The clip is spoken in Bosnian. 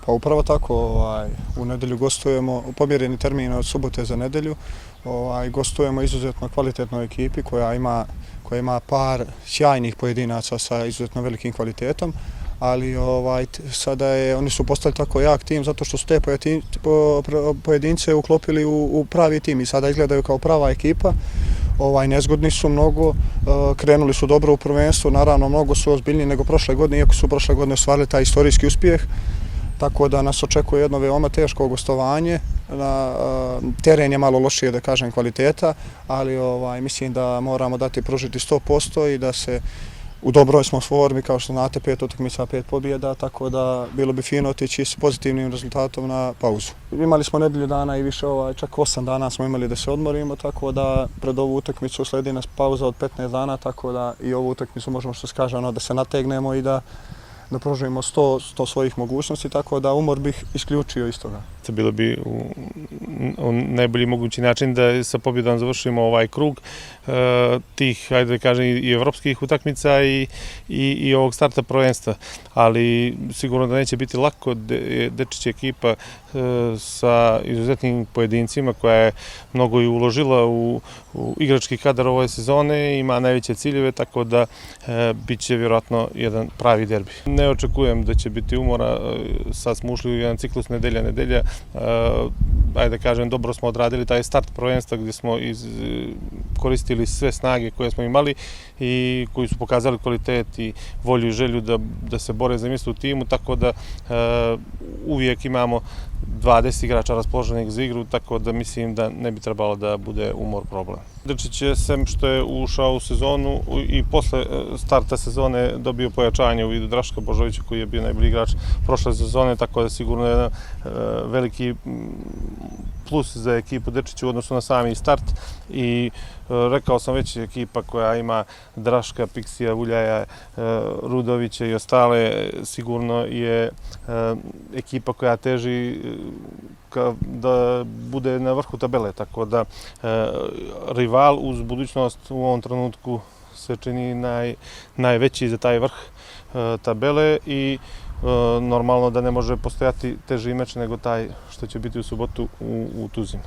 Pa upravo tako, u nedelju gostujemo u pomjereni termin od subote za nedelju. Gostujemo izuzetno kvalitetnoj ekipi koja ima par sjajnih pojedinaca sa izuzetno velikim kvalitetom, ali sada oni su postali tako jak tim zato što su te pojedince uklopili u pravi tim i sada izgledaju kao prava ekipa. Nezgodni su mnogo, krenuli su dobro u prvenstvu, naravno mnogo su ozbiljniji nego prošle godine, iako su prošle godine ostvarili taj istorijski uspjeh. Tako da nas očekuje jedno veoma teško gostovanje. Teren je malo lošije, da kažem, kvaliteta, ali mislim da moramo pružiti 100% i da se u dobroj smo formi, kao što znate, 5 utakmica, 5 pobjeda, tako da bilo bi fino otići s pozitivnim rezultatom na pauzu. Imali smo nedelju dana i više, čak 8 dana smo imali da se odmorimo, tako da pred ovu utakmicu sledi nas pauza od 15 dana, tako da i ovu utakmicu možemo, što se kaže, da se nategnemo i da pružimo 100 svojih mogućnosti, tako da umor bih isključio iz toga. Bilo bi u najbolji mogući način da sa pobjedom završimo ovaj krug tih, ajde da kažem, i evropskih utakmica i ovog starta prvenstva. Ali sigurno da neće biti lako. Dečić ekipa sa izuzetnim pojedincima koja je mnogo i uložila u igrački kadar ove sezone, ima najveće ciljeve, tako da bit će vjerojatno jedan pravi derbi. Ne očekujem da će biti umora, sad smo ušli u jedan ciklus nedelja, ajde da kažem, dobro smo odradili taj start prvenstva gdje smo koristili sve snage koje smo imali i koji su pokazali kvalitet i volju i želju da se bore za mjesto u timu, tako da uvijek imamo 20 igrača raspoloženih za igru, tako da mislim da ne bi trebalo da bude umor problem. Dečić je, sem što je ušao u sezonu i posle starta sezone dobio pojačanje u vidu Draška Božovića koji je bio najbolji igrač prošle sezone, tako da sigurno je jedan veliki plus za ekipu Dečića u odnosu na sami start i rekao sam već, ekipa koja ima Draška, Piksija, Vuljaja, Rudovića i ostale, sigurno je ekipa koja teži da bude na vrhu tabele, tako da rival uz budućnost u ovom trenutku se čini najveći za taj vrh tabele i normalno da ne može postojati teži meč nego taj što će biti u subotu u Tuzini.